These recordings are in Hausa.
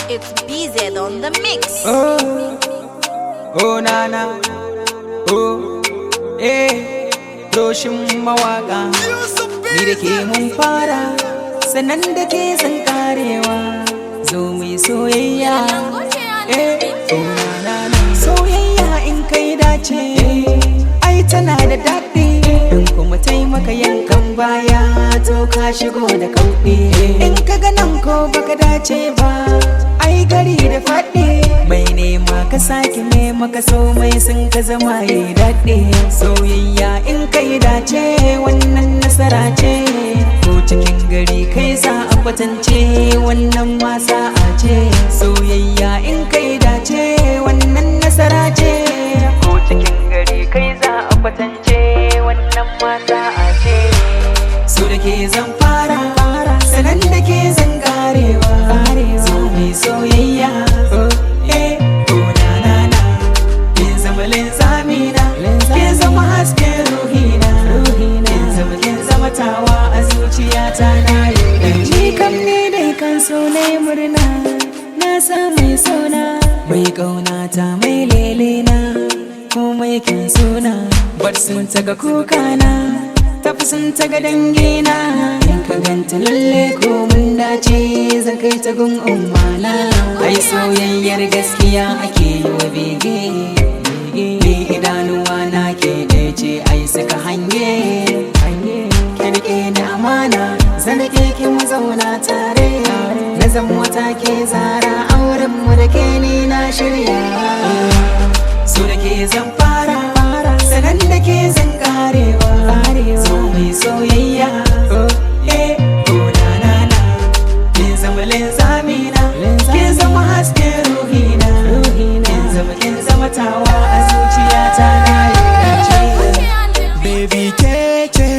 It's BZ on the mix. Oh, oh nana, oh, eh, roshin mawaka. Ni da ke mun fara, sannan da ke zan karewa. Zo mu yi soyayya, eh, oh nana. Soyayya in kai dace, ai tana da daɗi. In kuma taimaka yankan baya, to ka shigo da kauɗi. In ka ga nan ko baka dace ba, ai gari da faɗi. Mai nema ka sake nema ka so mai sun ka zama yi daɗi. Soyayya in kai dace, wannan nasara ce. Ko cikin gari kai za a kwatance, wannan ma sa'a ce. Soyayya in kai dace, wannan nasara ce. Ko cikin gari kai za a kwatance, wannan ma sa'a ce. So da ke zan fara, sanan da ke zan karewa. So mai soyayya, eh, oh na na na. Kin zama linzamina, kin zama hasken ruhina. Kin zama tawa a zuciyata na yi. Ni kam ne dai kan so na yi murna, na sa mai sona. Mai ƙaunata, mai lelena, ko mai kin suna. But sun taga kukana, tafi sun taga dangina. In ka ganta lalle ko mun dace, zan kai ta gun ummana. Ai soyayyar gaskiya ake yi wa bege. Ni idanuwa na ke ɗaya ce ai suka hange. Kirke ni amana, zan rike ki mu zauna tare. Na zama wata ke zara, auren mu da ke ni na shirya. So da ke zan fara, sanan da ke zan karewa. So mai soyayya, eh, oh na na na. Kin zama linzamina, kin zama hasken ruhina. Kin zama tawa a zuciyata na yi dace. Baby, kece,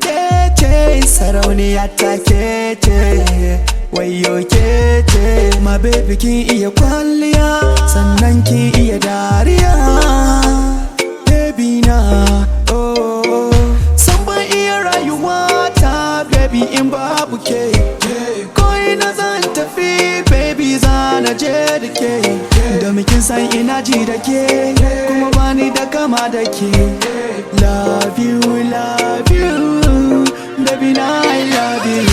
kece, sarauniya ta kece, wayo kece. My baby, kin iya kwalliya, sannan kin iya dariya. Baby na, oh, san ban iya rayuwa ta, baby, in babu ke. Ko ina zan tafi, baby, za na je da ke. Domin kin san ina ji da ke, kuma bani da kama da ke. Love you, love you, baby na, I love you.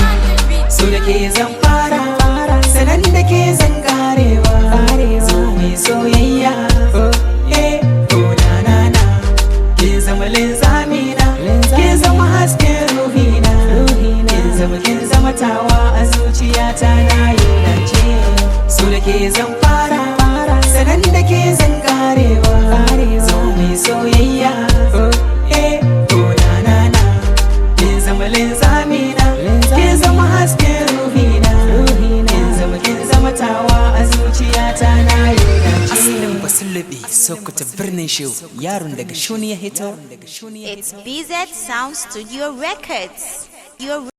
So da ke zan fara, sanan da ke zan karewa. So mai soyayya, eh, oh na na na. Kin zama linzamina, kin zama hasken ruhina. Kin zama tawa a zuciyata na yi dace. So da ke zan fara, sanan da ke zan karewa. So mai soyayya, eh, oh na na na. Kin zama linzamina, kin zama hasken ruhina. Kin zama tawa a zuciyata na yi dace. Asalin Basullubi, Sokoto, birnin Shehu, yaron daga Shuni ya hito. It's BZ Sound Studio Records. Your